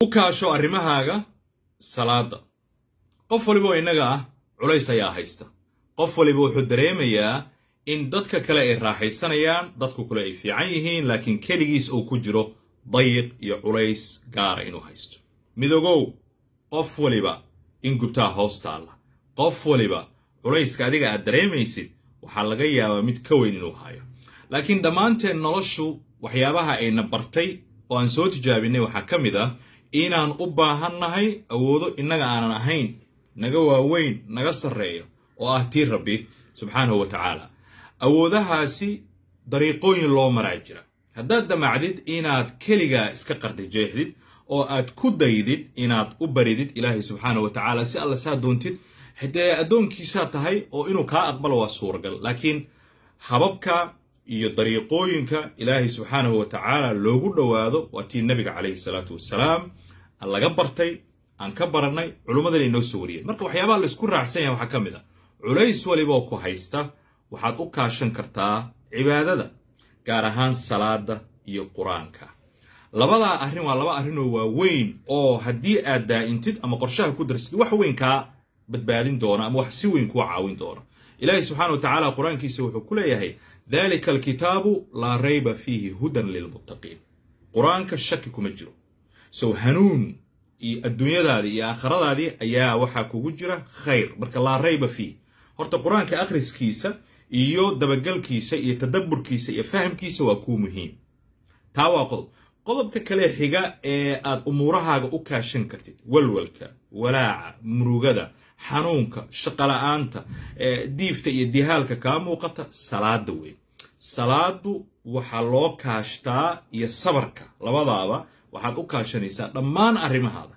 U kaasho arrimahaaga salaada. Qof waliba oo innaga ah culays ayaa haysta. Qof waliba wuxuu dareemayaa in dadka kale ay raaxaysanayaan, dadku kale ay fiican yihiin, laakiin keligiis uu ku jiro dayiq iyo culays gaara inuu haysto. Midogow, qof waliba in gubtaa hoos taalla. Qof waliba culayska adiga aad dareemaysid waxaa laga yaabaa mid ka weyn inuu hayo. Laakiin dhammaanteen noloshu waxyaabaha ayna bartay oo aan soo tijaabinay waxaa ka mid ah inaan u baahannahay awoodo innaga aanan ahayn, naga waaweyn, naga sarreeyo, oo ah tii Rabbi subxaanahu wa tacaala. Awoodahaasi dariiqooyin loo maraa jira. Haddaad damacdid inaad keligaa iska qardijeexdid oo aad ku daydid inaad u baridid Ilaahay subxaanahu wa tacaala si alla saa doontid, xitee addoonkiisaa tahay oo inuu kaa aqbalo waa suuragal. Laakiin hababka iyo dariiqooyinka Ilaahay subxaanahu wa tacaala loogu dhowaado waa tii Nabiga calayhi salaatu wasalaam laga bartay, aan ka barannay, culummadana inoo soo wariyeen. Marka waxyaabaha laysku raacsan yahay waxaa ka mid ah culays waliba oo ku haysta waxaad u kaashan kartaa cibaadada, gaar ahaan salaada iyo Qur-aanka. Labadaa arrin waa laba arrinoo waaweyn oo haddii aad daa'intid ama qorshaha ku darsid wax weyn kaa badbaadin doona ama wax si weyn kuu caawin doona. Ilaahay subxaana wa tacaala Qur-aankiisa wuxuu ku leeyahay: "Dalika alkitaabu laa rayba fiihi hudan lilmuttaqiin." Qur-aanka shaki kuma jiro, so hanuun iyo adduunyadaadii iyo aakhiradaadii ayaa waxaa kugu jira khayr. Marka laa rayba fiih, horta Qur-aanka akhriskiisa iyo dabagalkiisa iyo tadabburkiisa iyo fahamkiisa waa kuu muhiim. Taa waa qodob. Qodobka kale xiga ee aad umuurahaaga u kaashan kartid, walwalka, walaaca, murugada, xanuunka, shaqola'aanta, diifta iyo dihaalka kaa muuqata, salaada weyn. Salaadu waxaa loo kaashtaa iyo sabarka, labadaaba waxaad u kaashanaysaa dhammaan arrimahaada.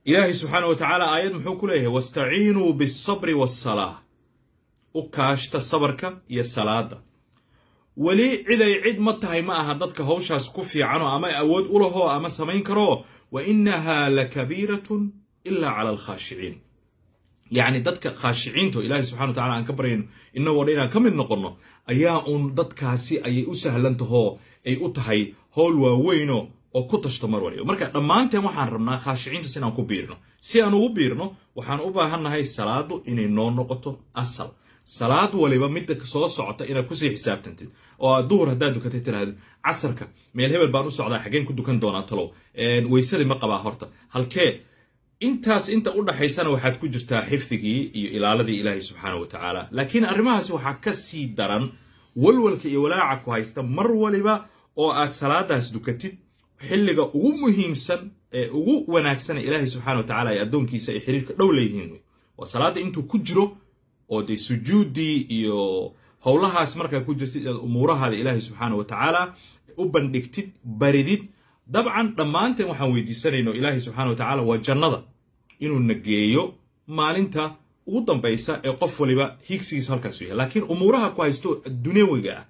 Ilaahay subxaana wa tacaala aayad muxuu ku leeyahay? "Wastaciinuu bisabri wassalaa." U kaashta sabarka iyo salaada. Weli ciday cid ma tahay, ma aha dadka hawshaas ku fiicanoo ama awood u lahoo ama samayn karoo. "Wa innahaa lakabiiratun ilaa cala alkhaashiciin." Yacni dadka khaashiciinta oo Ilaahay subxana wa tacala aan ka baryayno innagoo dhan inaan ka mid noqonno ayaa uun dadkaasi ayay u sahlan tahoo ay u tahay howl waaweyno oo ku tashto mar waliba. Marka dhammaanteen waxaan rabnaa khaashiciintaas inaan ku biirno. Si aan ugu biirno waxaan u baahannahay salaadu inay noo noqoto asal. Salaad waliba midda soo socota inaad kusii xisaabtantid oo aad duhur haddaad dukatay tirahdid, "Casarka meel hebel baan u socdaa, xaggeen ku dukan doonaa talow? Weysadii ma qabaa horta? Halkee?" Intaas inta u dhaxaysana waxaad ku jirtaa xifdigii iyo ilaaladii Ilaahay subxaana wa tacaala. Laakiin arrimahaasi waxaa ka sii daran walwalka iyo walaaca ku haysta. Mar waliba oo aad salaadaas dukatid, xilliga ugu muhiimsan ee ugu wanaagsan ee Ilaahay subxana wa tacala ay addoonkiisa ay xiriirka dhow leeyihiin wey waa salaadda intuu ku jiro oo dee sujuuddii iyo howlahaas markaa ku jirtid inaad umuurahaada Ilaahay subxaana wa tacaala u bandhigtid, baridid. Dabcan dhammaanteen waxaan weydiisanayno Ilaahay subxana wa tacaala waa jannada inuu nageeyo maalinta ugu dambaysa ee qof waliba hiigsigiisa halkaas yahay. Laakiin umuuraha ku haysto dunyawiga ah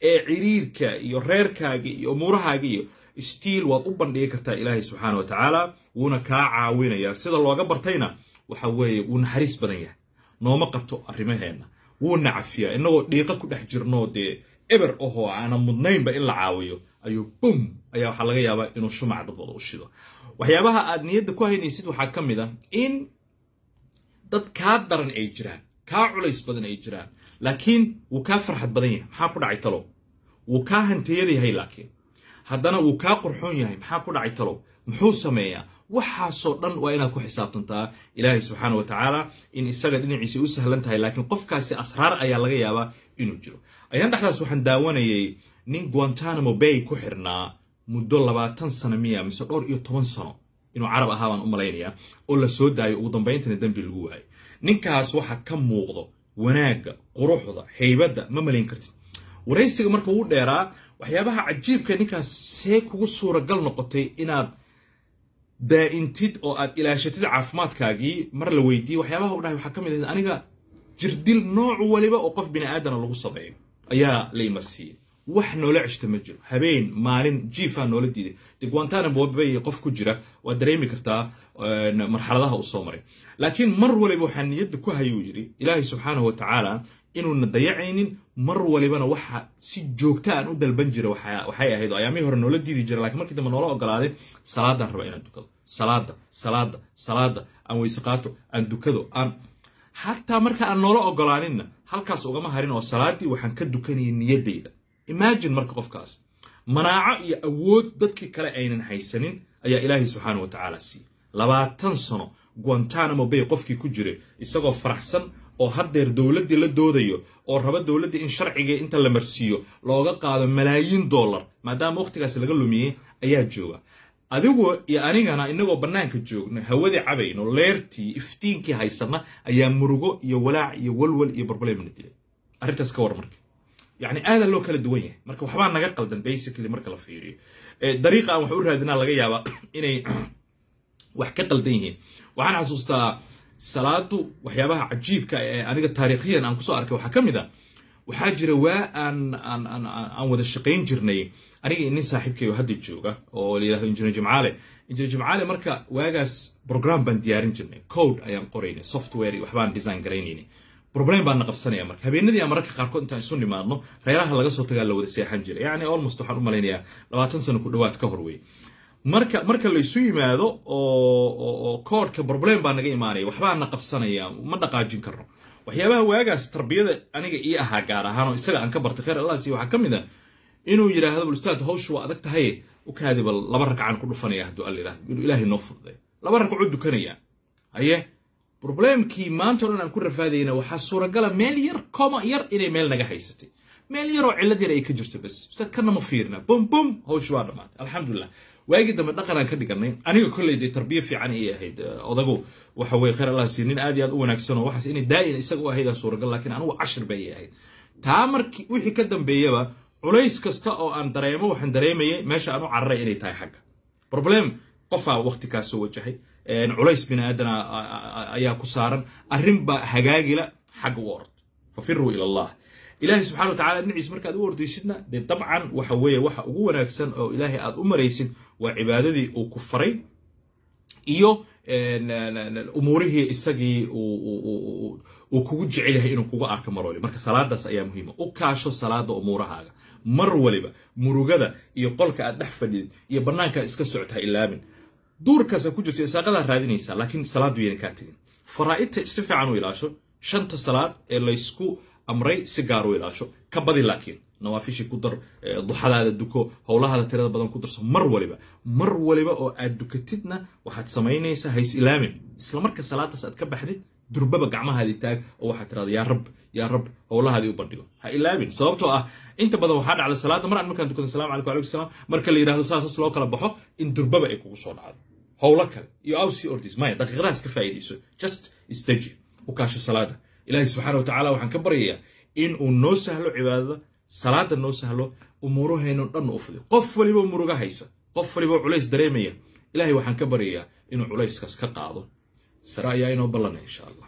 ee ciriirka iyo reerkaaga iyo umuurahaaga iyo stiil waad u bandhigi kartaa Ilaahay subxaana wa tacaala, wuuna kaa caawinayaa. Sida looga bartayna waxa weeye wuu naxariis badan yahay, nooma qabto arrimaheenna, wuuna cafiyaa. Innagoo dhiiqa ku dhex jirnoo dee eber ahoo aanan mudnaynba in la caawiyo ayuu bum ayaa waxaa laga yaabaa inuu shumac dad wada u shido. Waxyaabaha aad niyadda ku haynaysid waxaa ka mid ah in dad kaa daran ay jiraan, kaa culays badan ay jiraan, laakiin wuu kaa farxad badan yahay. Maxaa ku dhacay talow? Wuu kaa hantiyada yahay, laakiin haddana wuu kaa qurxoon yahay. Maxaa ku dhacay talow? Muxuu sameeyaa? Waxaasoo dhan waa inaad ku xisaabtantaa Ilaahay subxaana wa tacaala in isaga dhinaciisa u sahlan tahay, laakiin qofkaasi asraar ayaa laga yaabaa inuu jiro. Ayaan dhexdaas waxaan daawanayay nin Guantanamo Bay ku xirnaa muddo 20 sano miya mise dhowr iyo toban sano, inuu Carab ahaa baan u malaynayaa, oo la soo daayo, ugu dambayntana dembi lagu waayay. Ninkaas waxa ka muuqdo wanaagga, quruxda, haybadda, ma malayn kartid. Waraysiga marka wuu dheeraa. Waxyaabaha cajiibka ninkaas, see kugu suuragal noqotay inaad daa'intid oo aad ilaashatid caafimaadkaagii, mar la weydiiyey, waxyaabaha u dhahay waxaa ka mid ahayd: "Aniga jirdil nooc waliba oo qof bini aadana lagu sameeyo ayaa la imarsiiyey. Wax noola ceshta ma jiro, habeen maalin jiifaa noola diiday." De Guantanamo Bay qof ku jira waad dareemi kartaa marxaladaha uu soo maray. "Laakiin mar waliba waxaan niyadda ku hayuu yidhi Ilaahay subxaanahu wa tacaala Inuuna dayacaynin mar walibana. Waxa si joogta aan u dalban jira waxay ahayd oo ayaamihii hore noola diidi jira, lakiin markii dambe noola ogolaaday, salaadaan raba inaan dukado, salaada, salaada, salaada, aan weyse qaato, aan dukado. Aan xataa marka aan noola ogolaaninna halkaas ugama harin, oo salaaddii waxaan ka dukanayay niyaddayda. Imagine marka qofkaas manaaco iyo awood dadkii kale aynan haysanin ayaa Ilaahay subxaana wa tacaala siiyey. 20 sano Guantanamo Bay qofkii ku jiray, isagoo faraxsan oo haddeer dowladdii la doodayo oo raba dowladdii in sharcigii inta la marsiiyo looga qaado malaayiin dollar maadaama wakhtigaas laga lumiyey, ayaa jooga. Adigu iyo anigana inagoo bannaanka joogno, hawadii cabayno, leertii iftiinkii haysana, ayaa murugo iyo walaac iyo walwal iyo problem na dilay. Arrintaas ka war marka, yacni aadaa loo kala duwan yahay. Marka waxbaa naga qaldan basically marka la fiiriyo dariiqa aan wax u raadinaa, laga yaabaa inay wax ka qaldan yihiin. Waxaan xasuustaa salaadu waxyaabaha cajiibka ee aniga taariikhiyan aan kusoo arkay waxaa ka mid a, waxaa jira waa aan wada shaqayn jirnay aniga nin saaxiibkay oo hadda jooga oo la yidhahdo Engineer Jimcaale. Engineer Jimcaale marka waagaas program baan diyaarin jirnay, code ayaan qoraynay, software iyo waxbaan design garaynaynay. Problem baan na qabsanaya marka habeenadii aan mararka qaarkood intaan isu nimaadno, reeraha laga soo tagaa la wada seexan jiray. Yacni almost waxaan u malaynayaa 20 sano ku dhowaad ka hor wey. Marka laysu yimaado oo codeka problem baa naga imaanaya, waxbaa na qabsanaya, ma dhaqaajin karno. Waxyaabaha waagaas tarbiyada aniga ii ahaa gaar ahaan oo isaga aan ka bartay, khayr Allah siiyo, waxaa ka mid a inuu yidhaahdo: "Bal ustaad, hawshu waa adag tahay, u kaadi, bal laba ragcaan ku dhufanaya hadduu Alla yidhahdo inuu Ilaahay noo fududay." Laba ragcuu dukanaya, haye, problemkii maanta o dhan aan ku rafaadayna waxaa suuragala meel yar, comma yar inay meel naga haysatay, meel yaroo cillad yar ay ka jirto. "Bas ustaad, kana ma fiirna?" Bum bum, hawshu waa dhammaatay, alxamdulilah. Waagii dambe dhaqan aan ka dhiganay. Aniga kolley dee tarbiya fiican ay ahayd. Odagu waxa weye, khayr Allah siiyo, nin aad iyo aad u wanaagsan oo waxaas inay daa'in isaga u ahayd suuragal, laakiin anigu cashir bay ii ahayd taa. Markii wixii ka dambeeyaba culays kasta oo aan dareemo, waxaan dareemayay meesha aan u cararay inay tahay xagga. Problem qofaa waqti kaa soo wajahay, culays bini aadan ayaa ku saaran, arrin baa hagaagila, xagga u orod. Fafiruu ila Allah, Ilaahay subxana wa tacala dhinaciis markaad u ordaysidna dee dabcan waxa weeye waxa ugu wanaagsan oo Ilaahay aad u maraysid waa cibaadadii uu ku faray iyo umuurihii isagii uu kugu jecel yahay inuu kugu arko mar waliba. Marka salaadaas ayaa muhiima. U kaasho salaada umuurahaaga mar waliba. Murugada iyo qolka aad dhex fadhidid iyo bannaanka iska socota ha ilaabin, duurkaasa ku jirta isaaqadaa raadinaysaa, laakiin salaaddu yayna kaa tegin. Faraa'idta si fiican u ilaasho, shanta salaad ee laysku amray si gaar u ilaasho, ka badi, laakiin nawaafishii ku dar, duxadaada duko, howlahaada tirada badan ku darso mar waliba. Mar waliba oo aad dukatidna waxaad samaynaysaa, hays ilaamin, isla marka salaadaas aad ka baxdid durbaba gacmahaadii taag oo waxaad tirahda: "Yaa Rab, yaa Rab." Howlahaadii u bandhigo, ha ilaabin. Sababtoo ah inta badan waxaa dhacda salaadda mar aan markaan dukado, "Salamu calaykum, walaykum salaam," marka la yidhahdo, saasas loo kala baxo, in durbaba ay kugu soo dhacdo howlo kale iyo awsii ordis. Maya, daqiiqadahaas ka faa'iidayso, just istaji, u kaasho salaada. Ilaahay subxaana wa tacaala waxaan ka baryayaa in uu noo sahlo cibaadada salaada, noo sahlo umuuraheenno dhan, u fudiyo. Qof waliba muruga haysa, qof waliba culays dareemaya, Ilahay waxaan ka baryayaa inuu culayskaas ka qaado. Sare ayaa inoo ballanay, insha Allah.